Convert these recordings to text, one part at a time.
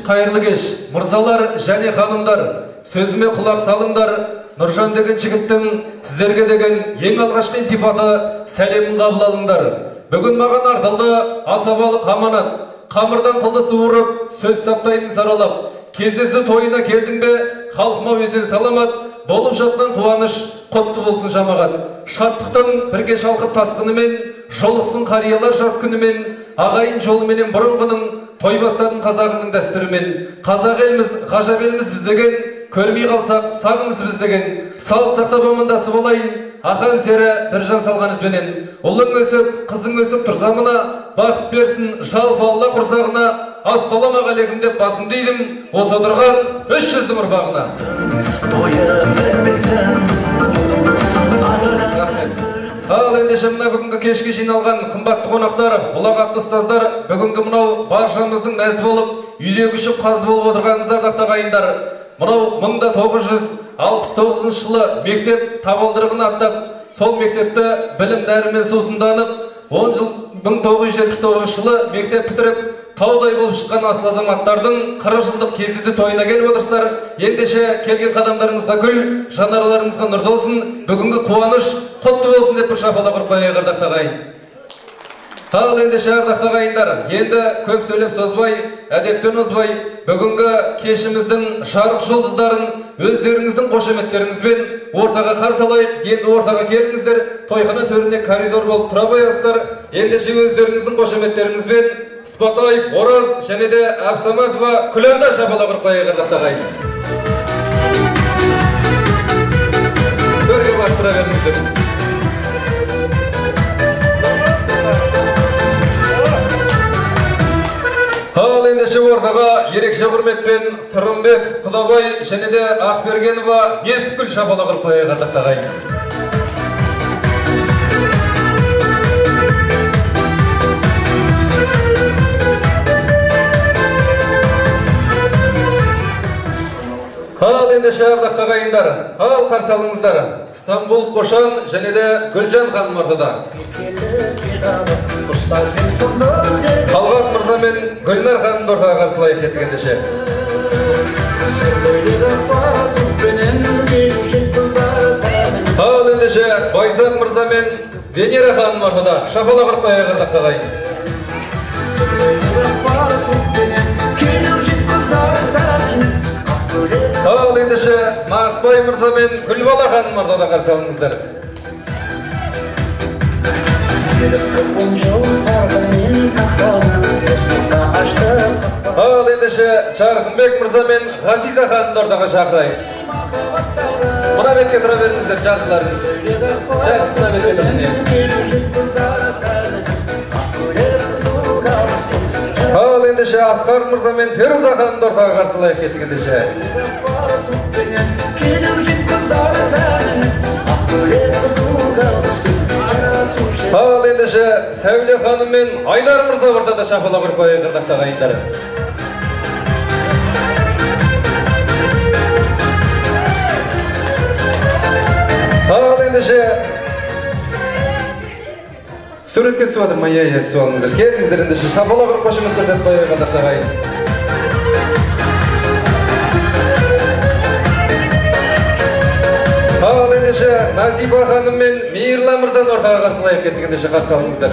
қайырлы кеш, мырзалар және ханымдар, сөзіме құлақ салыңдар. Нұржан деген жігіттің сіздерге деген ең алғашқы ілтипаты сәлемін қабыл алыңдар. Бүгін маған артылды асабалық аманат, қамырдан қылды суырып, сөз саптайын саралап. Кездесу тойына келдің бе, халқыма есен саламат, болып жатқан қуаныш құтты болсын жамағат. Шаттықтың бірге шалқып тасқынымен, жолықсын қариялар жас күнімен, ағайын жолыменен бұрынғының, той бастадың қазағының дәстүрімен. Қазақ еліміз, ғажап еліміз біз деген, көрмей қалсақ сағыныс біз деген. Салт сақтап амандасып болайын, Ақан сері біржан салған ізбенен. Ұлың өсіп, қызың өсіп тұрса мына, бақыт берсін жалпы Алла құрсағына. Ассалаумағалейкум деп басымды идім, осы отырған 300-дің ұрпағына. Рахмет. Ал ендеше мына бүгінгі кешке жиналған қымбатты қонақтар, ұлағатты ұстаздар, бүгінгі мынау баршамыздың мәз болып, үйдегі ұшып қаз болып отырғанымыз ардақты ағайындар. Мынау 1969 жылы мектеп табалдырығын аттап, сол мектепті білім нәрімен сусынданып, 10 жыл 1979 жылы мектеп бітіріп, таудай болып шыққан асыл азаматтардың 40 жылдық кездесу тойына келіп отырсыздар. Ендеше келген қадамдарыңызға гүл, жанарларыңызға нұр толсын, бүгінгі қуаныш құтты болсын деп бір шапалақ ұрып қояйық ардақты ағайын. Ал ендеше ардақты ағайындар, енді көп сөйлеп созбай, әдептен озбай, бүгінгі кешіміздің жарық жұлдыздарын өздеріңіздің қошеметтеріңізбен ортаға қарсы алайық. Енді ортаға келіңіздер, тойхана төріне коридор болып тұра қоясыздар. Ендеше өздеріңіздің қошеметтеріңізбен Спатаев Ораз және де Әбсаматова Күләнда шапалақ ұрып қояйық ардақты ағайын. Төрге барып тұра беріңіздер. Ал ендеше ортаға ерекше құрметпен Сырымбет Құдабай және де Ақбергенова Несіпгүл шапалақ ұрып қояйық ардақты ағайын. Ал ендеше ардақты ағайындар, ал қарсы алыңыздар. Стамбул Қошан және де Гүлжан ханым ортада. Талғат мырза мен Гүлнар ханымды ортаға қарсылайық кеттік ендеше. Ал ендеше Байзақ мырза мен Венера ханым ортада. Шапалақ ұрып қояйық ардақты ағайын. Ал ендеше Мақбай мырза мен Гүлбала ханым ортада қарсы алыңыздар. Ал ендеше Жарқынбек мырза мен Ғазиза ханымды ортаға шақырайық. Мына бетке тұра беріңіздер, жақсыларыңыз. Жақсы мына бетке тұрсын. Ал ендеше Асқар мырза мен Феруза ханымды ортаға қарсылайық кеттік ендеше. Ал ендеше Сәуле ханым мен Айдар мырза ортада шапалақ ұрып қояйық ардақты ағайындар. Ал ендеше суретке түсіп жатыр ма? Иә, түсіп алыңыздар. Келіңіздер ендеше шапалақ ұрып қошемет көрсетіп қояйық ардақты ағайын. Ал ендеше Назипа ханым мен Мейірлан мырзаны ортаға қарсылайық кеттік ендеше, қарсы алыңыздар.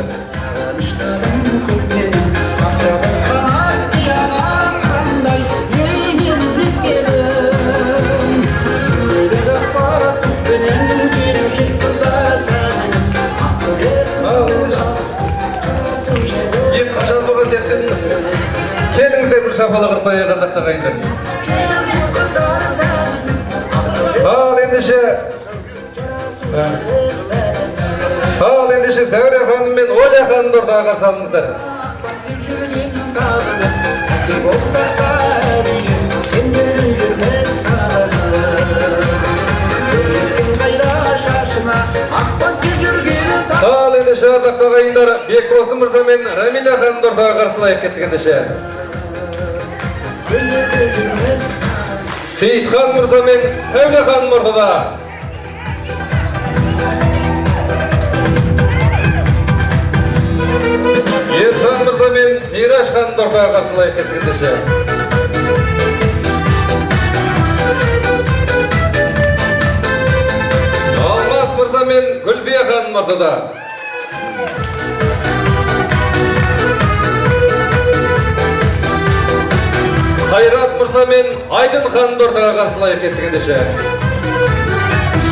Келіңіздер бір шапалақ ұрып қояйық ардақты ағайындар. Ал ендеше Зәуре ханым мен Оля ханымды ортаға қарсы алыңыздар. Ал ендеше ардақты ағайындар, Бекболсын мырза мен Рамиля ханымды ортаға қарсылайық кеттік ендеше. Сейітхан мырза мен Сәуле ханым ортада. Ержан мырза мен Мираш ханымды ортаға қарсылайық кеттік ендеше. мен Гүлбия ханым ортада. Қайрат мырза мен Айдын ханымды ортаға қарсылайық кеттік ендеше.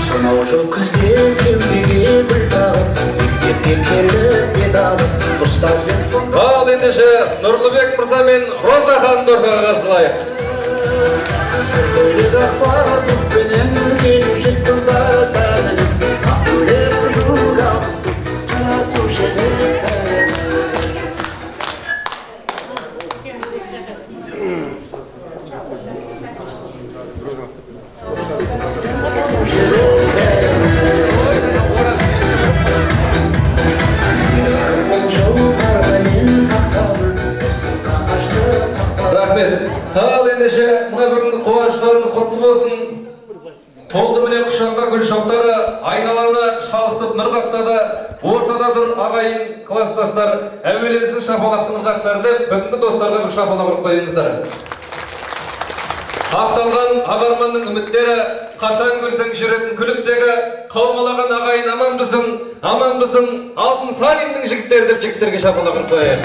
Сонау жыл күзде кеудеге гүл тағып, мектепке келіп бет алып, ұстазбен Ал ендеше Нұрлыбек мырза мен Роза ханымды ортаға қарсылайық. Көйлек ақпенен келуші қыздар сәніміз, ақ көйлек қызыл галстук, қарасушы едік бәріміз. Рахмет. Ал ендеше мына бүгінгі қуаныштарымыз құтты болсын. Толды міне құшаққа гүл шоқтары, айналаны шалқытып нұр қаптады. Ортада тұр ағайын, кластастар, әуеленсін шапалақтың ырғақтары деп бүгінгі достарға бір шапалақ ұрып қойыңыздар. Ақталған ағарманның үміттері, қашан көрсең жүретін күліктегі, қаумалаған ағайын аманбысың, аманбысың, Алтын Сариннің жігіттері деп жігіттерге шапалақ ұрып қояйық.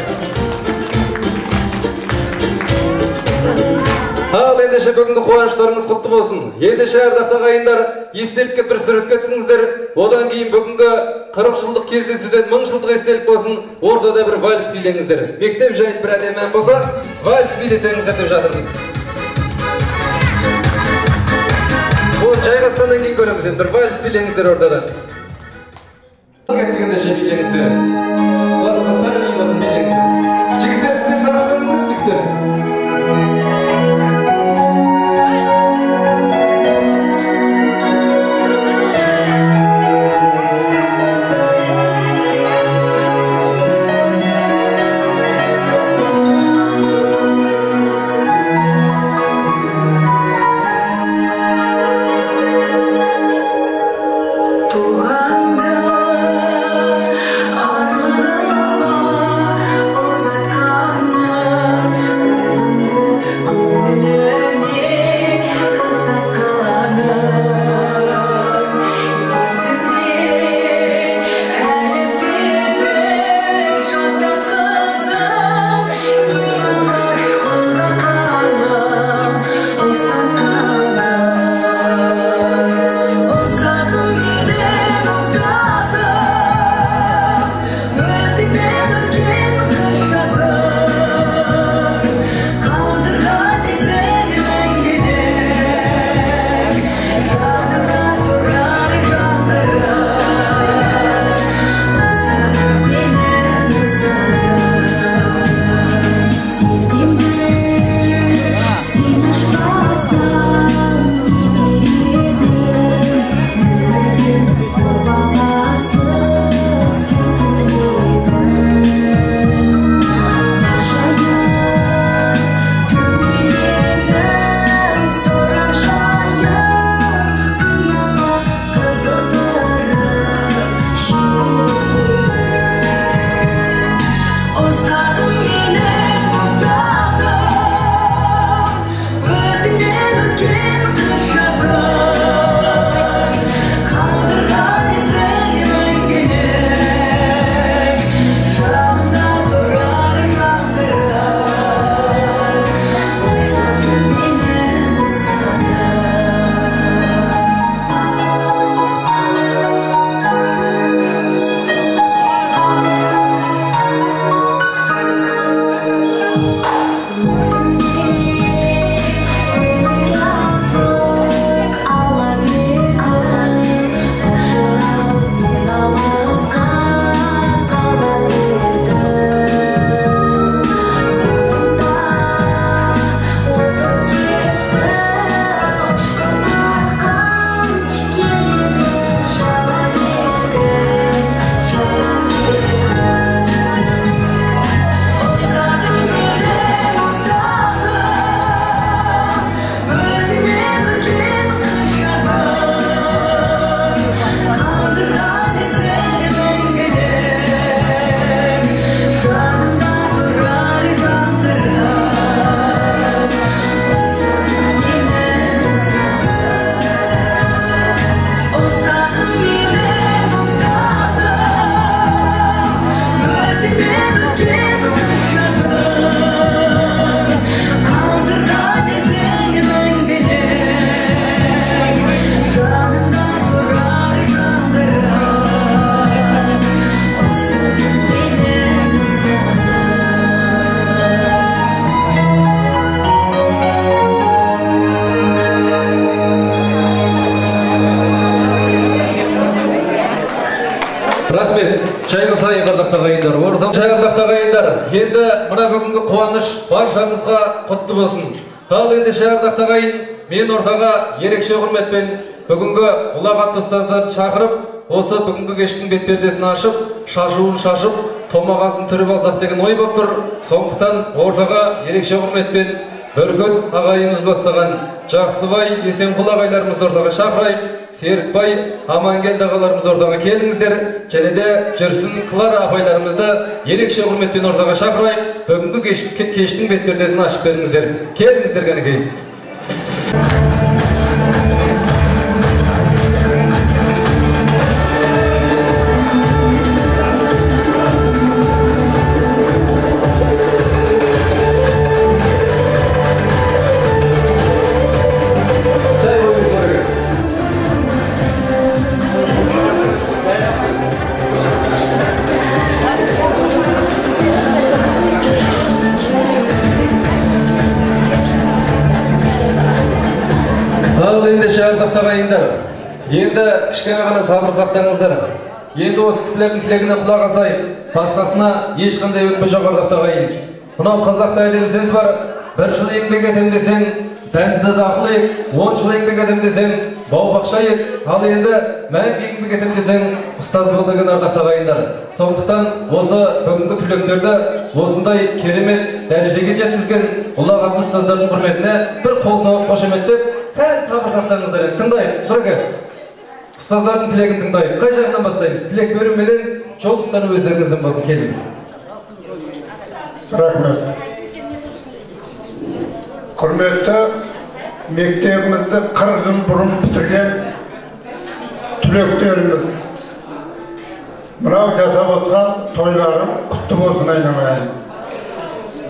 Ал ендеше бүгінгі қуаныштарыңыз құтты болсын. Ендеше ардақты ағайындар, естелікке бір суретке түсіңіздер. Одан кейін бүгінгі 40 жылдық кездесуден 1000 жылдық естелік болсын, ортада бір вальс билеңіздер. Мектеп жайын бір әдемі ән болса, вальс билесеңіздер деп жатырмыз. Ол жайғасқаннан кейін көреміз енді, бір вальс билеңіздер ортада. Кеттік ендеше билеңіздер. Класстастар билесін билеңіздер. Жігіттер, сіздер шақырсаңыздар, жігіттер. Туғанда арман Рахмет, жайғасайық ардақты ағайындар. Ортам ардақты ағайындар, енді мына бүгінгі қуаныш баршамызға құтты болсын. Ал ендеше ардақты ағайын, мен ортаға ерекше құрметпен бүгінгі ұлағатты ұстаздарды шақырып, осы бүгінгі кештің бет пердесін ашып, шашуын шашып, томағасын түріп алсақ деген ой болып тұр. Сондықтан ортаға ерекше құрметпен Бүркіт ағайымыз бастаған Жақсыбай Есенқұл ағайларымызды ортаға шақырайық. Серікбай Амангелді ағаларымыз ортаға келіңіздер. Және де Жүрсін Клара апайларымызды ерекше құрметпен ортаға шақырайық. Бүгінгі кештің бет пердесін ашып беріңіздер. Келіңіздер кәнекей. Енді кішкене ғана сабыр сақтаңыздар. Енді осы кісілердің тілегіне құлақ асайық. Басқасына ешқандай өкпе жоқ ардақты ағайын. Мынау қазақта әдемі сөз бар. Бір жыл еңбек етем десең, дәнді дақыл ек, 10 жыл еңбек етем десең, бау-бақша ек, ал енді мәңгі еңбек етем десең, ұстаз бол деген ардақты ағайындар. Сондықтан осы бүгінгі түлектерді осындай керемет дәрежеге жеткізген ұлағатты ұстаздардың құрметіне бір қол соғып қошеметтеп, сәл сабыр сақтаңыздар. Тыңдайық, Нұреке. Ұстаздардың тілегін тыңдайық. Қай жағынан бастаймыз? Тілек беру менен жол ұстану өздеріңіздің болсын. Келіңіз. Рахмет. Құрметті мектебімізді 40 жыл бұрын бітірген түлектеріміз, мынау жасап отқан тойларың құтты болсын айналайын.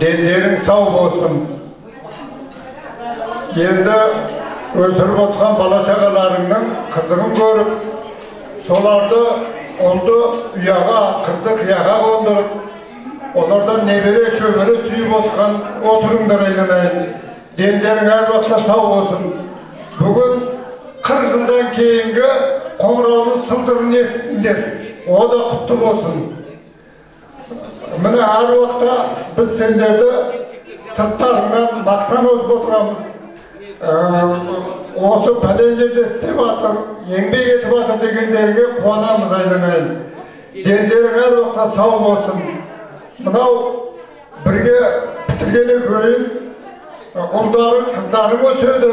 Дендерің сау болсын. Енді өсіріп отқан бала шағаларыңның қызығын көріп, соларды ұлды ұяға, қызды қияға қондырып, олардан немере шөбере сүйіп отқан отырыңдар айналайын. Дендерің әр уақытта сау болсын. Бүгін 40 жылдан кейінгі қоңыраудың сылдырын естіңдер. О да құтты болсын. Міне әр уақытта біз сендерді сырттарыңнан мақтанып отырамыз. Осы пәлен жерде істеп жатыр, еңбек етіп жатыр дегендерге қуанамыз айналайын. Дендерің әр уақытта сау болсын. Мынау бірге бітіргеннен кейін ұлдарың, қыздарың өседі.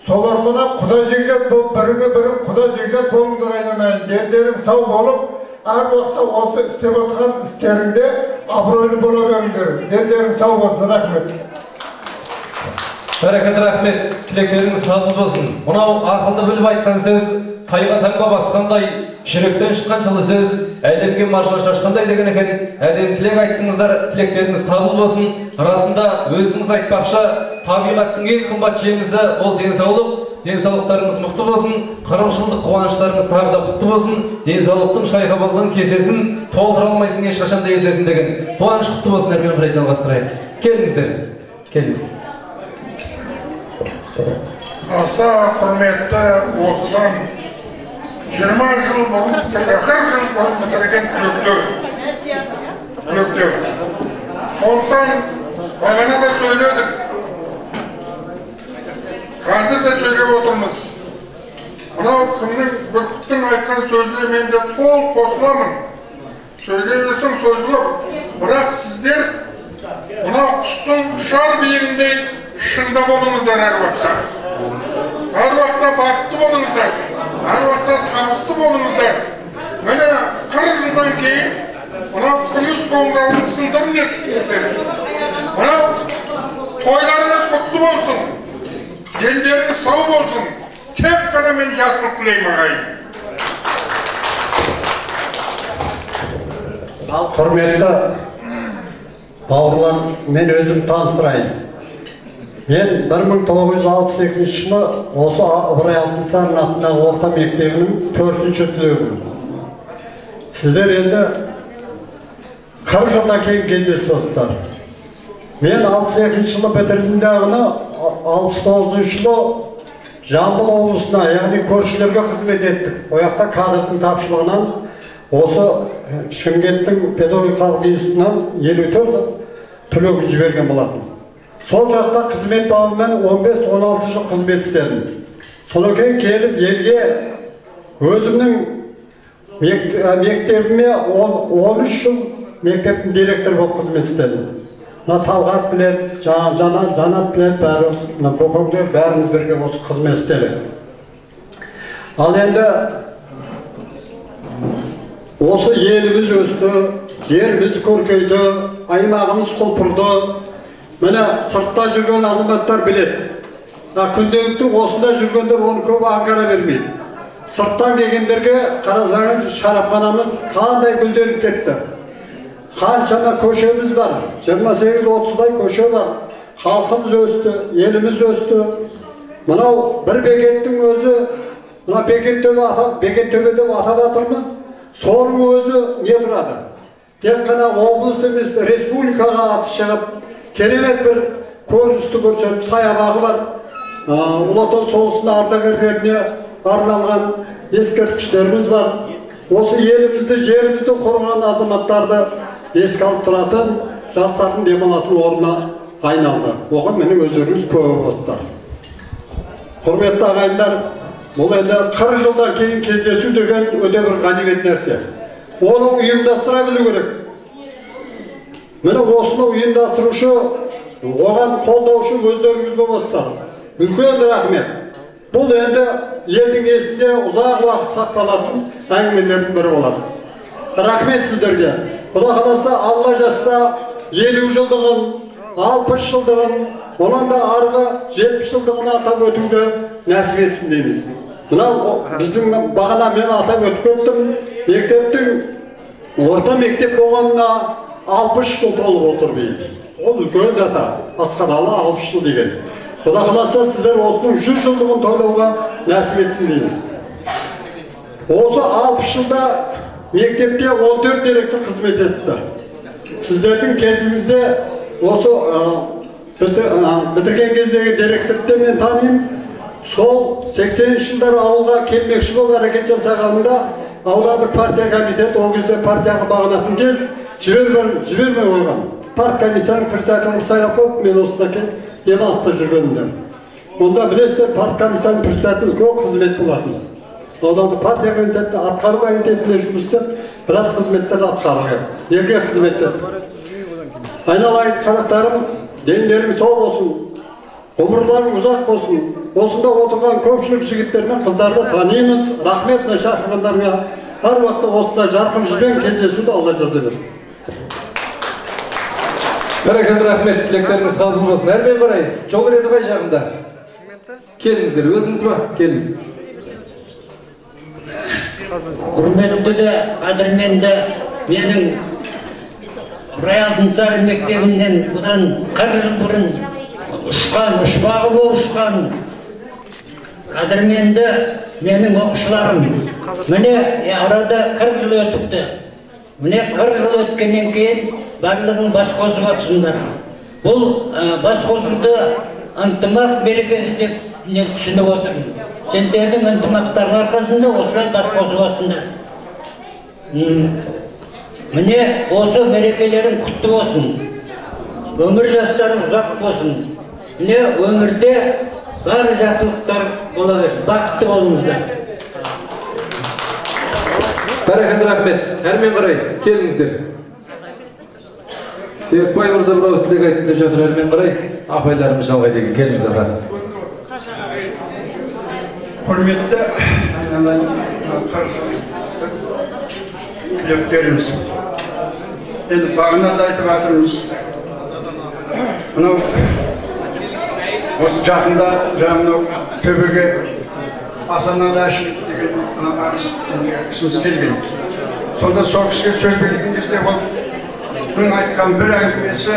Солар мына құда жекжат болып, біріңе бірің құда жекжат болыңдар айналайын. Дендерің сау болып, әр уақытта осы істеп отқан істеріңде абыройлы бола беріңдер. Дендерің сау болсын. Рахмет. Бәрекет, рахмет. Тілектеріңіз қабыл болсын. Мынау ақылды біліп айтқан сөз, тайға таңба басқандай, жүректен шыққан жылы сөз, әлемге маршал шашқандай деген екен. Әдемі тілек айттыңыздар, тілектеріңіз қабыл болсын. Расында өзіңіз айтпақшы, табиғаттың ең қымбат жемісі ол денсаулық. Денсаулықтарыңыз мықты болсын, 40 жылдық қуаныштарыңыз тағы да құтты болсын. Денсаулықтың шайқап алсаң кесесін, толтыра алмайсың ешқашан да есесін деген. Қуаныш құтты болсын, әрмен қарай жалғастырайық. Келіңіздер, келіңіз. Аса құрметті осыдан 20 жыл бұрын, 40 жыл бұрын бітірген түлектер. Сондықтан бағана да сөйледік, қазір де сөйлеп отырмыз. Мынау кімнің, Бүркіттің айтқан сөзіне мен де толық қосыламын. Сөйлей берсең созылып, бірақ сіздер мынау құстың ұшар биігіндей шыңда болыңыздар әр уақытта. Әр уақытта бақытты болыңыздар, әр уақытта табысты болыңыздар. Міне 40 жылдан кейін мынау күміс қоңыраудың сылдырын естіңіздер. Мынау тойларыңыз құтты болсын, дендеріңіз сау болсын. Тек қана мен жақсылық тілеймін ағайын. Құрметті бауырлар, мен өзім таныстырайын. Мен 1962 жылы осы Ыбырай Алтынсарин атындағы орта мектебінің 4-ші түлегімін. Сіздер енді 40 жылдан кейін кездесіп отырсыздар. Мен 62 жылы бітірдім дағыны 69 жылы Жамбыл облысына, яғни көршілерге қызмет еттік. О жақта кадрдың тапшылығынан Осы Шымкенттің педагогикалық институтынан 54 түлегін жіберген болатын. Сол жақта қызмет бабымен 15-16 жыл қызмет істедім. Содан кейін келіп елге өзімнің мектебіме 13 жыл мектептің директоры болып қызмет істедім. Мына Салғат біледі, Жанат біледі, бәрі көкемде бәріміз бірге осы қызмет істедік. Ал енді осы еліміз өсті, жеріміз көркейді, аймағымыз құлпырды. Міне сыртта жүрген азаматтар біледі. Күнделікті осында жүргендер оны көп аңғара бермейді. Сырттан келгендерге қарасаңыз, шарапханамыз қандай гүлденіп кетті. Қаншама көшеміз бар, 28-30-дай көше бар. Халқымыз өсті, еліміз өсті. Мынау бір бекеттің өзі, мына Бекеттөбе деп атап жатырмыз, соның өзі не тұрады? Тек қана облыс емес, республикаға аты шығып, керемет бір көріністі көрсетіп, саябағы бар. Ұлы Отан соғысының ардагерлеріне арналған ескерткіштеріміз бар. Осы елімізді, жерімізді қорғаған азаматтарды еске алып тұратын жастардың демалатын орнына айналды. Оған міне өздеріңіз куә болдыңыздар. Құрметті ағайындар, бұл енді 40 жылдан кейін кездесу деген өте бір ғанибет нәрсе. Оны ұйымдастыра білу керек. Міне осыны ұйымдастырушы, оған қолдаушы өздеріңіз болсаңыз. Үлкен рахмет. Бұл енді елдің есінде ұзақ уақыт сақталатын әңгімелердің бірі болады. Рахмет сіздерге. Құда қаласа, Алла жазса, 50 жылдығын, 60 жылдығын, онан да арғы 70 жылдығын атап өтуді нәсіп етсін дейміз. Мынау біздің бағана мен атап өтіп кеттім, мектептің орта мектеп болғанына 60 жыл толып отыр биыл. Ол үлкен дата, асқаралы 60 жыл деген. Құда қаласа, сіздер осының 100 жылдығын тойлауға нәсіп етсін дейміз. Осы 60 жылда мектепте 14 директор қызмет етті. Сіздердің кезіңізде осы бітірген кездегі директорды мен танимын. Сол 80-ші жылдары ауылға келмекші болып әрекет жасағанында аудандық партия комитеті, ол кезде партияға бағынатын кез, жібермей қойған. Парткомиссияның председателін сайлап қойып, мен осында келіп демалыста жүргенімде. Онда білесіздер, парткомиссияның председателі үлкен қызмет болатын. Аудандық партия комитеті, атқару комитетінде жұмыс істеп, біраз қызметтерді атқарды. Елге қызмет етті. Айналайын қанаттарым, дендерің сау болсын, ғұмырларың ұзақ болсын. Осында отырған көпшілік жігіттер мен қыздарды танимыз. Рахмет мына шақырғандарыңа. Әр уақытта осында жарқын жүзбен кездесуді Алла жаза берсін. Бәрекелді, рахмет, тілектеріңіз қабыл болсын. Әрмен қарай, жол реті қай жағында? Келіңіздер, өзіңіз ба? Келіңіз. Құрметті де, қадірменді менің Ыбырай Алтынсарин мектебінен бұдан 40 жыл бұрын ұшқан, ұшпағы болып ұшқан қадірменді менің оқушыларым. Міне арада 40 жыл өтіпті. Міне 40 жыл өткеннен кейін барлығын бас қосып атсыңдар. Бұл бас қосуды ынтымақ берекесі деп мен түсініп отырмын. Сендердің ынтымақтарың арқасында осылай бас қосып атсыңдар. Міне осы мерекелерің құтты болсын. Өмір жастарың ұзақ болсын. Міне өмірде бар жақсылықтар бола берсін. Бақытты болыңыздар. Бәрекелді, рахмет. Әрмен қарай келіңіздер. Серікбай мырза бір ауыз тілек айтсын деп жатыр. Әрмен қарай апайларымыз жалғайды екен. Келіңіз, аға. Құрметті түлектеріміз, енді бағана да айтып жатырмыз, мынау осы жақында жаңа мынау төбеге Асанәлі Әшімов деген кісіміз келген. Сонда сол кісіге сөз берген кезде ол айтқан бір әңгімесі,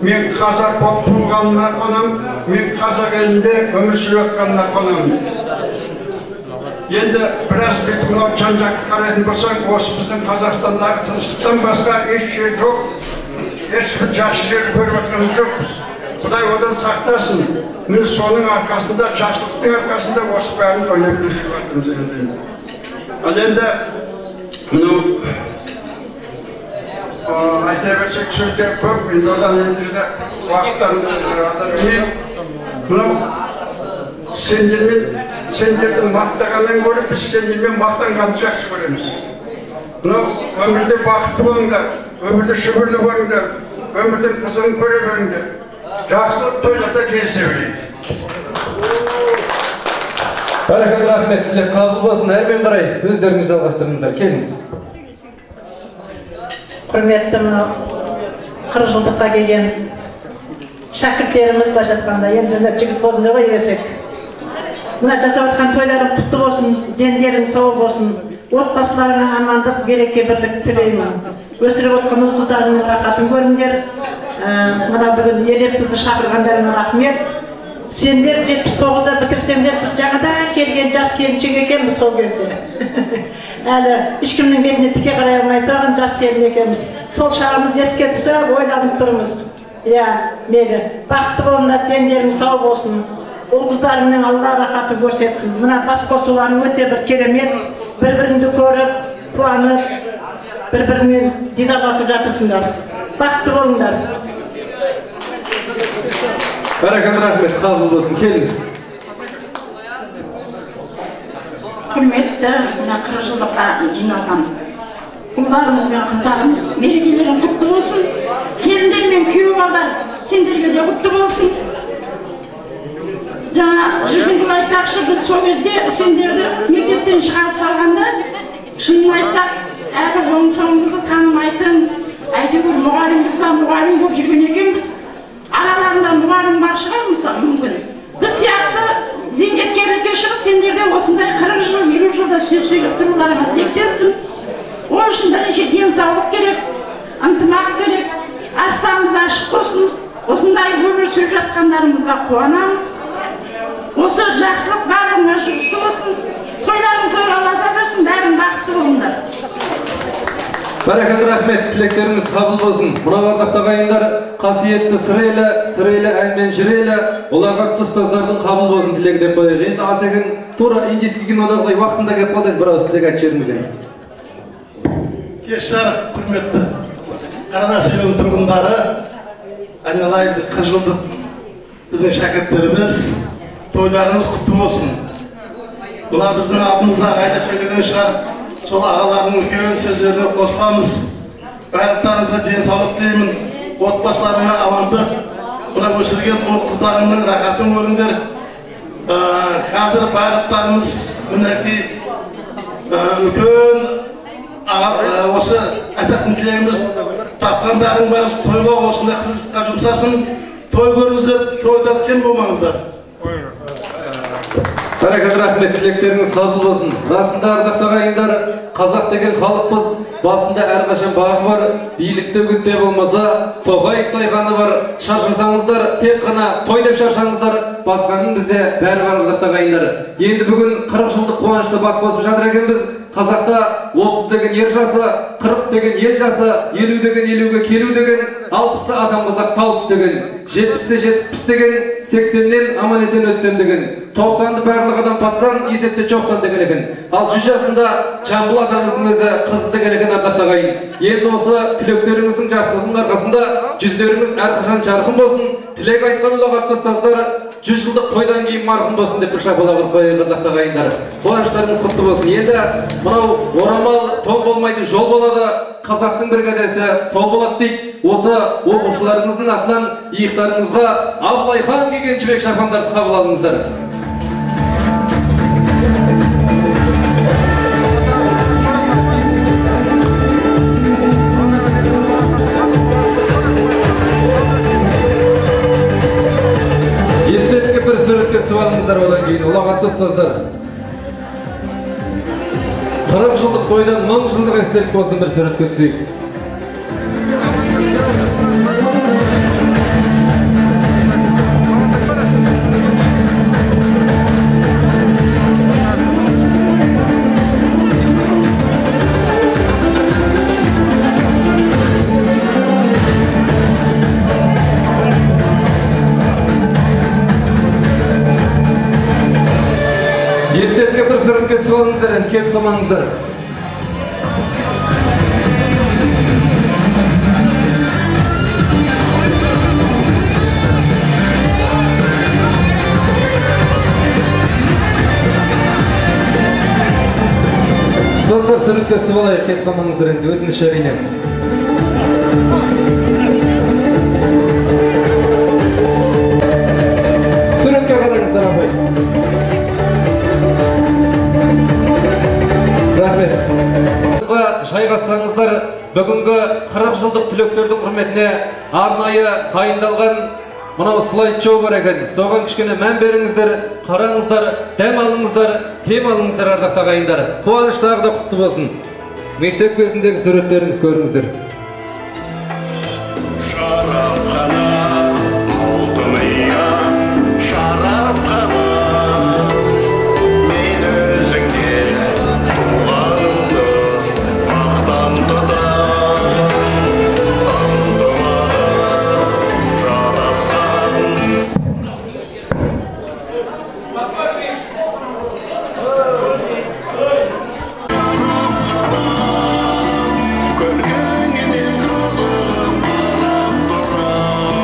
мен қазақ болып туылғаныма қуанамын, мен қазақ елінде өмір сүріп жатқанына қуанамын. Енді біраз бүйтіп мынау жан жақты қарайтын болсаң, осы біздің Қазақстандағы тыныштықтан басқа еш жер жоқ, ешбір жақсы жер көріп жатқан жоқпыз. Құдай одан сақтасын. Міне соның арқасында, жақсылықтың арқасында осы бәрін ойнап жүріп жатырмыз. Ал енді Мынау айта берсек сөздер көп, енді одан енді уақыттан аса бермейік. Мынау сендердің мақтағаннан гөрі біз сендермен мақтанғанды жақсы көреміз. Мынау өмірде бақытты болыңдар, өмірде шүкірлі болыңдар, өмірдің қызығын көре беріңдер. Жақсылық тойларда кездесе берейік. Бәрекелді, рахмет, тілек қабыл болсын. Әрмен қарай өздеріңіз жалғастырыңыздар. Келіңіз. Құрметті мынау 40 жылдыққа келген шәкірттеріміз, былайша айтқанда, енді сендер жігіт болдыңдар ғой, ересек. Мына жасап жатқан тойларың құтты болсын, дендерің сау болсын, отбасыларыңа амандық, береке, бірлік тілеймін. Өсіріп отқан ұл қыздарыңның рахатын көріңдер. Мына бүгін елеп бізді шақырғандарыңа рахмет. Сендер 79-да бітірсеңдер, біз жаңадан келген жас келіншек екенбіз сол кезде. Әлі ешкімнің бетіне тіке қарай алмай тұрған жас келін екенбіз. Сол шағымыз еске түсіп, ойланып тұрмыз. Иә, мейлі. Бақытты болыңдар, дендерің сау болсын. Ұл қыздарыңның Алла рахатын көрсетсін. Мына бас қосуларың өте бір керемет. Бір-біріңді көріп, қуанып, бір-біріңмен дидарласып жатырсыңдар. Бақытты болыңдар. Бәрекелді, рахмет, қабыл болсын. Келіңіз. Құрметті мына 40 жылдыққа жиналған ұлдарымыз бен қыздарымыз, мерекелерің құтты болсын. Келіндер мен күйеу балдар, сендерге де құтты болсын. Жаңа Жүзімгүл айтпақшы, біз сол кезде сендерді мектептен шығарып салғанда, шынын айтсақ, әлі оң соңымызды танымайтын, әйтеуір мұғалімбіз ба, мұғалім болып жүрген екенбіз. Араларында мұғалім бар шығар мүмкін. Біз сияқты зейнеткерлікке шығып, сендерде осындай 40 жыл, 50 жылда сөз сөйлеп тұруларыңа тілектеспін. Ол үшін бірінші денсаулық керек, ынтымақ керек, аспанымыз ашық болсын. Осындай өмір сүріп жатқандарымызға қуанамыз. Осы жақсылық барлығына жұғысты болсын. Тойларың тойға ұласа берсін, бәрің бақытты болыңдар. Бәрекелді, рахмет, тілектеріңіз қабыл болсын. Мынау ардақты ағайындар, қасиетті Сыр елі, Сыр елі әнмен жыр елі, ұлағатты ұстаздардың қабыл болсын тілегі деп қояйық. Енді Асекең тура индийский кинодағыдай уақытында келіп қалды, енді бір ауыз тілек айтып жіберіңіз енді. Кеш жарық, құрметті Қарадаш елінің тұрғындары, айналайын 40 жылдық біздің шәкірттеріміз, тойларыңыз құтты болсын. Мына біздің алдымызда қайта сөйлеген шығар, сол ағалардың үлкен сөздеріне қосыламыз. Барлықтарыңызға денсаулық тілеймін, отбасыларыңа амандық, мына өсірген ұл қыздарыңның рахатын көріңдер. Қазір барлықтарымыз мінекей үлкен осы айтатын тілегіміз, тапқандарың бәрі тойға осындай қызыққа жұмсасын. Той көріңіздер, тойдан кем болмаңыздар. Бәрекелді, рахмет, тілектеріңіз қабыл болсын. Расында ардақты ағайындар, қазақ деген халықпыз, басында әрқашан бағы бар, билікті үгітте болмаса, тоқай тайғаны бар. Шаршасаңыздар, тек қана той деп шаршаңыздар, басқаның бізде бәрі бар, ардақты ағайындар. Енді бүгін 40 жылдық қуанышты бас қосып жатыр екенбіз. Қазақта 30 деген ер жасы, 40 деген ел жасы, 50 деген елуге келу деген, 60-та адам қазақ тау түс деген, 70-те жетіп піс деген, 80-нен аман есен өтсем деген, 90-ды барлық адам татсан, есепте 90 деген екен. Ал 100 жасында Жамбыл атамыздың өзі қыз деген екен, ардақты ағайын. Енді осы тілектеріңіздің жақсылығының арқасында жүздеріңіз әрқашан жарқын болсын. Тілек айтқан ұлағатты ұстаздар 100 жылдық тойдан кейін марқұм болсын деп бір шапалақ ұрып қояйық, ардақты ағайындар. Қуаныштарыңыз құтты болсын. Енді мынау орамал тон болмайды, жол болады, қазақтың бір кәдесі сол болады дейді. Осы оқушыларыңыздың атынан иықтарыңызға Абылай хан киген жібек шапандарды қабыл алыңыздар. Естелікке бір суретке түсіп алыңыздар, одан кейін ұлағатты ұстаздар. 40 жылдық тойдан 1000 жылдық естелік болсын, бір суретке түсейік. Естелікке бір суретке түсіп алыңыздар, енді кетіп қалмаңыздар. Суретке түсіп алайық, кетіп қалмаңыздар енді, өтініш, әрине. Суретке қараңыздар, апай. Рахмет. Жайғассаңыздар, бүгінгі 40 жылдық түлектердің құрметіне арнайы дайындалған мынау слайд-шоу бар екен. Соған кішкене мән беріңіздер, қараңыздар, дәм алыңыздар, дем алыңыздар, ардақты ағайындар. Қуаныш тағы да құтты болсын. Мектеп кезіндегі суреттеріңіз көріңіздер. Шарапхана, алтын ұям, шарапхана. Мен өзіңде туғанымды мақтан тұтам. Ынтымағы жарасқан. Көркіңе мен қызығып қарап тұрам.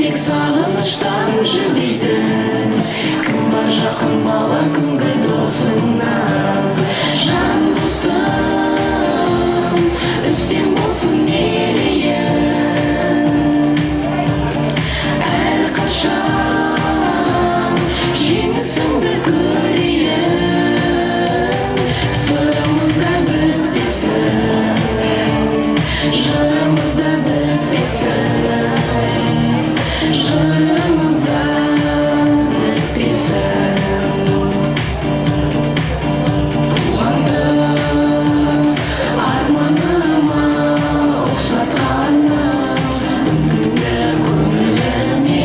Көріспесек сағыныштан жүдейтін, кім бар жақын бала күнгі досыңнан? Жан досым, үстем болсын мерейің, әрқашан жеңісіңді көрейін. Сырымыз да бітпесін, жырымыз да бітпесін, жырымыз да бітпесін. Туғанды арманыма ұқсатқаным, үңгіні көңіліме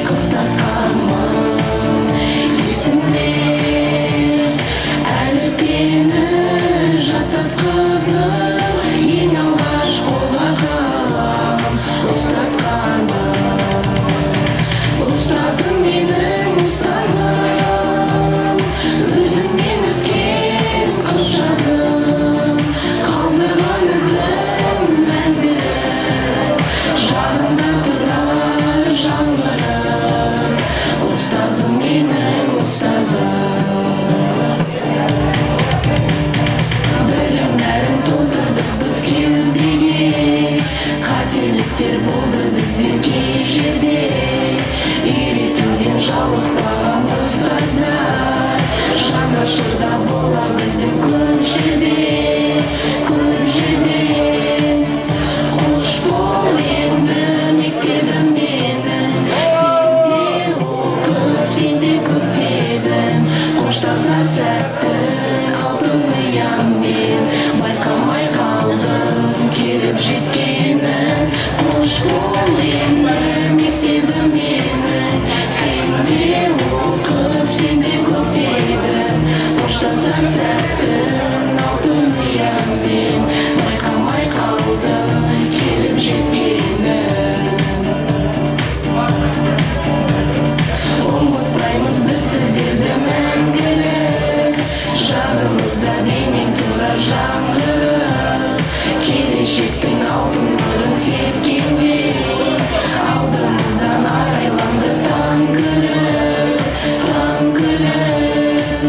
қыстатқаным. Есімде әлі мені жаттатқызып, ең алғаш қолға қалам ұстатқаным. Ұстазым менің, ұстазым, өзіңмен өткен қыс жазым, қалдырған ізің мәңгілік, жадымда тұрар жаңғырып. Ұстазым менің, ұстазым. Білім нәрін толтырдық біз кеудеге, қателіктер болды бізде кей жерде. Үйретуден жалықпаған ұстаздар, жанашырда бола білдім көп жерде, көп жерде. Қош бол енді мектебім менің, сенде оқып, сенде көктедің. Қоштасар сәттің алтын ұяңмен, байқамай қалдым келіп жеткенін. Қош бол енді мектебім менің, сенде оқып, сенде көктедің. Қоштасар сәттің алтын ұяңмен, байқамай қалдым келіп жеткенін. Ұмытпаймыз біз сіздерді мәңгілік, жадымызда бейнең тұрар жаңғырып. Келешектің алтын нұрын сепкендей, алдымыздан арайланды таң күліп, таң күліп.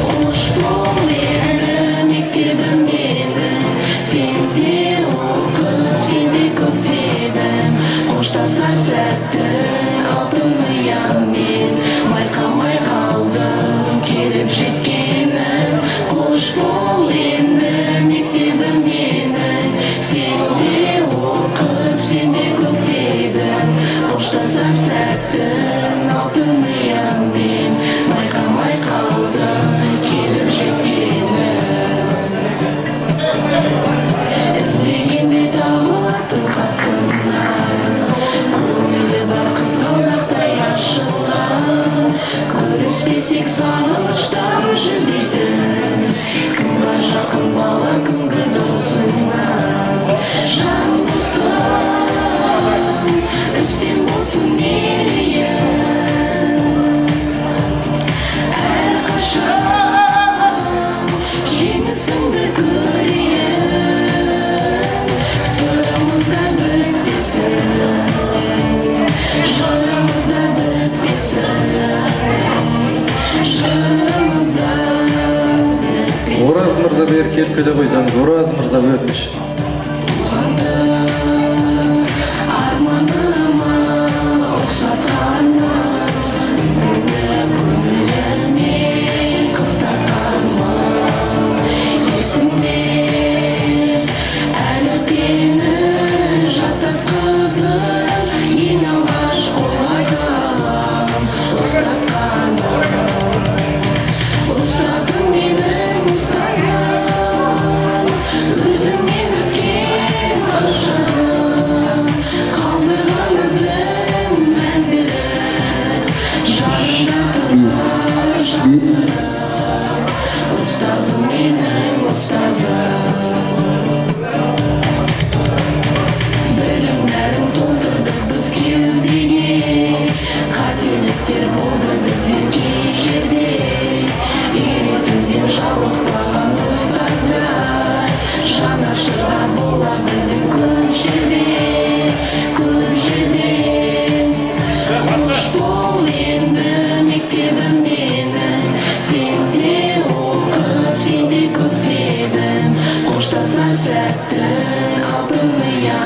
Қош бол енді мектебім менің, сенде оқып, сенде көктедің. Қоштасар сәттің алтын ұяңмен, байқамай қалдым келіп жеткенін. Қош бол енді мектебім менің, сенде оқып, сенде көктедің. Қоштасар сәттің алтын ұяңмен, байқамай қалдым келіп жеткенін. Іздегенде табылатын қасымнан, көңілі бар қызғалдақтай ашылған. Көріспесек сағыныштан жүдейтін, кім бар жақын бала күнгі досыңнан? Жан досым, үстем болсын мерейің, әрқашан жеңісіңді көрейін. Сырымыз да бітпесін, жырымыз да бітпесін, жырымыз да бітпесін. Ораз мырза, бері келіп кете қойсаңыз, Ораз мырза, өтініш. Туғанды арманыма ұқсатқаным, үңгіні көңіліме қыстатқаным. Есімде әлі мені жаттатқызып, ең алғаш қолға қалам ұстатқаным. Ұстазым менің, ұстазым, өзіңмен өткен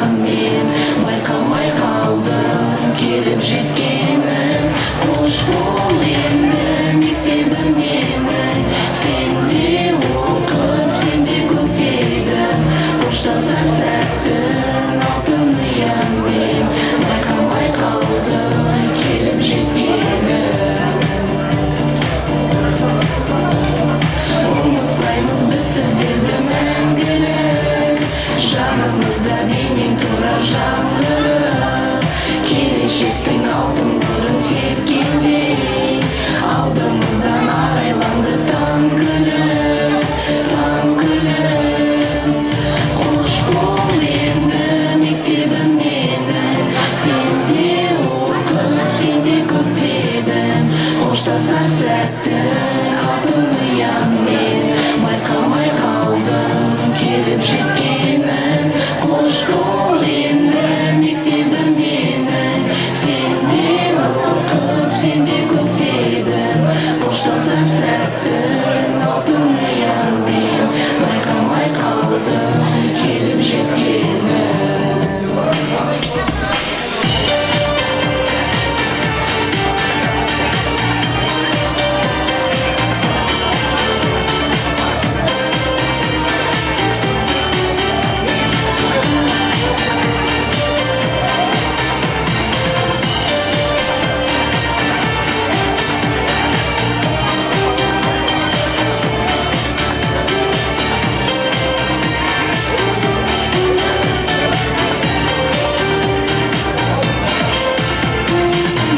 ұямен байқамай қалдым келіп жеткенін. Қош бол енді мектебім менің, сен де оқып, сен де көктедің. Қоштасар сәттің алтын ұямен байқамай қалдым келіп жеткенін. Ұмытпаймыз біз сіздерді мәңгілік, жанымызда бейнең тура жаңғырып. Келешектің алтын нұрын сепкендей, алдымыздан арайланды таң күліп, таң күліп. Қош бол енді мектебім менің, сен де оқып, сен де көктедің. Қоштасар сәттің алтын ұямен байқамай қалдым келіп жеткенін. Қош бол енді мектебім менің, сен де оқып, сен де көктедің. Қоштасар сәттің алтын ұямен байқамай қалдым келіп жеткенін.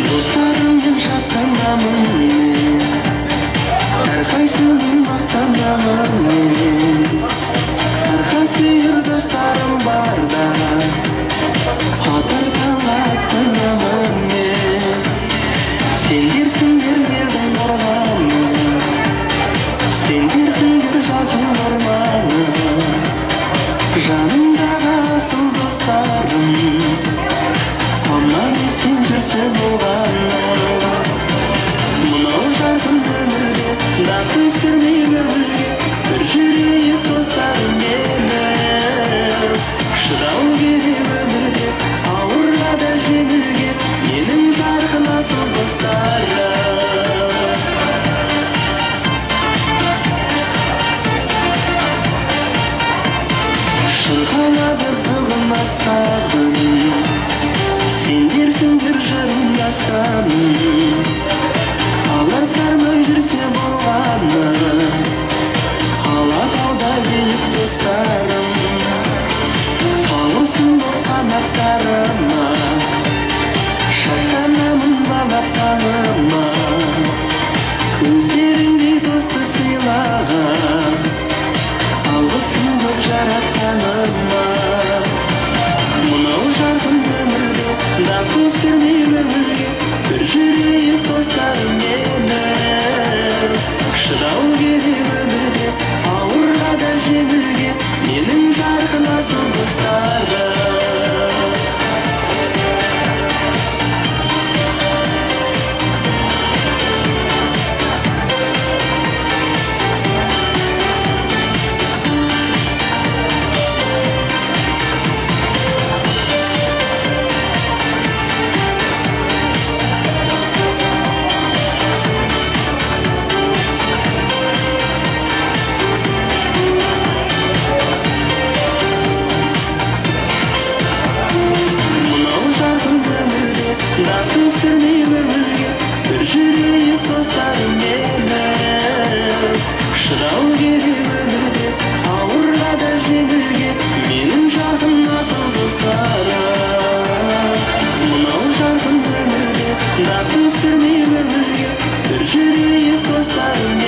Достарыммен шаттанамын мен, әрқайсымен мақтанамын мен. Арқа сүйер достарым барда, атар таңға аттанамын мен. Сендерсіңдер елдің қорғаны, сендерсіңдер жасыл орманы. Жанымдағы асыл достарым, аман есен жүрсе болғаны. Мынау жарқын өмірде дағды сүрмей көңілге, бір жүрейік достарым менің. Шыдау керек өмірде ауырға да жеңілге, менің жарқын асыл достарым. Шырқалады бүгін асқардың, сендерсіңдер жырым дастаным. Аласармай жүрсе болғаны, Алатауда биік достарым. Тауырсын боп қанаттарыма, шаттанамын балапаныма. Көздеріңдей досты сыйлаған, алғысым көп жаратқаныма. Мынау жарқын өмірде дағды сүрмей көңілге, бір жүрейік достарым менің. Шыдау керек өмірде ауырға да жеңілге, менің жарқын асыл достарым. Мынау жарқын өмірде дағды сүрмей көңілге, бір жүрейік достарым менің. Шыдау керек өмірде ауырға да жеңілге, менің жарқын асыл достарым. Мынау жарқын өмірде дағды сүрмей көңілге, бір жүрейік достарым.